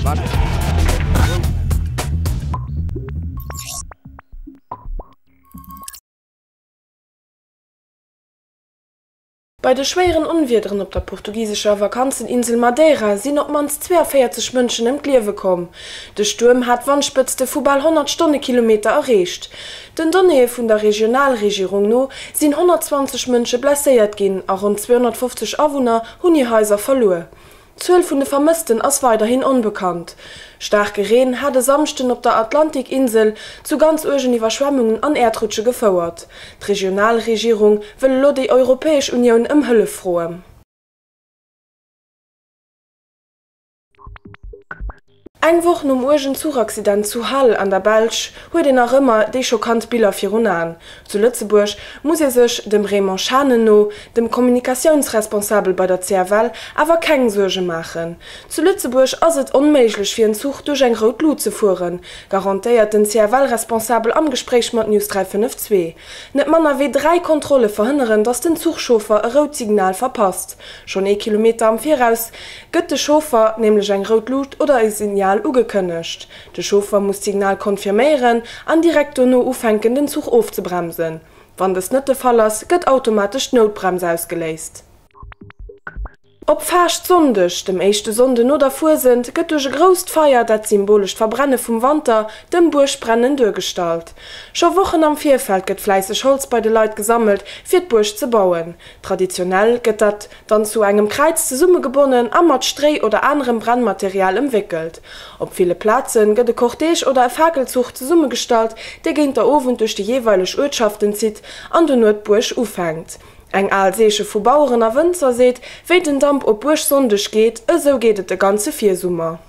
Bei de schwéieren Onwiederen op der portugisescher Vakanzeninsel Madeira sinn op d'mannst 42 Mënschen ëm d'Liewe komm. De Stuerm hat Wandspëtzte vu bal 100 Stonnekilometer erreecht. Den Donnéeë vun der Regionalregierung no sinn 120 Mënsche blesséiert ginn a ronn 250 Awunner hunn hir Haiser verluer. D'Zuel vun de Vermëssten ass weiderhin onbekannt. Staarke Reen hat e Samschden op der Atlantikinsel zu ganz uergen Iwwerschwemmungen an Äerdrutsche gefouert. D'Regionalregierung wëll elo déi Europäesch Unioun ëm Hëllef froen. Eng Woch nom uergen Zuchaccident zu Hal an der Belsch huet een nach ëmmer déi schockant Biller virun Aen. Zu Lëtzebuerg muss ee sech, dem Raymond Schanen no, dem Kommunikatiounsresponsabel bei der CFL, awer keng Suerge maachen. Zu Lëtzebuerg ass et onméiglech fir en Zuch duerch eng rout Lut ze fueren, garantéiert den CFL-Responsabel am Gespréich mat News 352. Net manner wéi 3 Kontrolle verhënneren, datt den Zuchchauffer e rout Signal verpasst. Schonn ee Kilometer am Viraus gëtt de Chauffer nämlech eng rout Luucht oder e Signal ugekënnegt. De Chauffer muss d'Signal confirméieren an direkt dono ufänken den Zuch ofzebremsen. Wann dëst net de Fall ass, gëtt automatesch d'Noutbrems ausgeléist. Op Faaschtsonndeg, dem éischte Sonnden no der Fuesent, gëtt duerch e grousst Feier dat symbolescht Verbrenne vum Wanter, dem Buergbrennen, duergestallt. Scho Wochen am Virfeld gëtt fläisseg Holz bei de Leit gesammelt, fir d'Buerg ze bauen. Traditionell gëtt dat dann zu engem Kräiz zesummegebonnen a mat Stréi oder anerem Brennmaterial ëmwéckelt. Op ville Plaze gëtt e Cortège oder e Fakelzuch zesummegestallt, dee géint der Owend duerch déi jeeweileg Uertschaften zitt an dono d'Buerg ufänkt. Eng al Seeche vu Baueren a Wënzer seet, Wéi den Damp op Buergsonndeg geet, esou geet et de ganze Virsummer.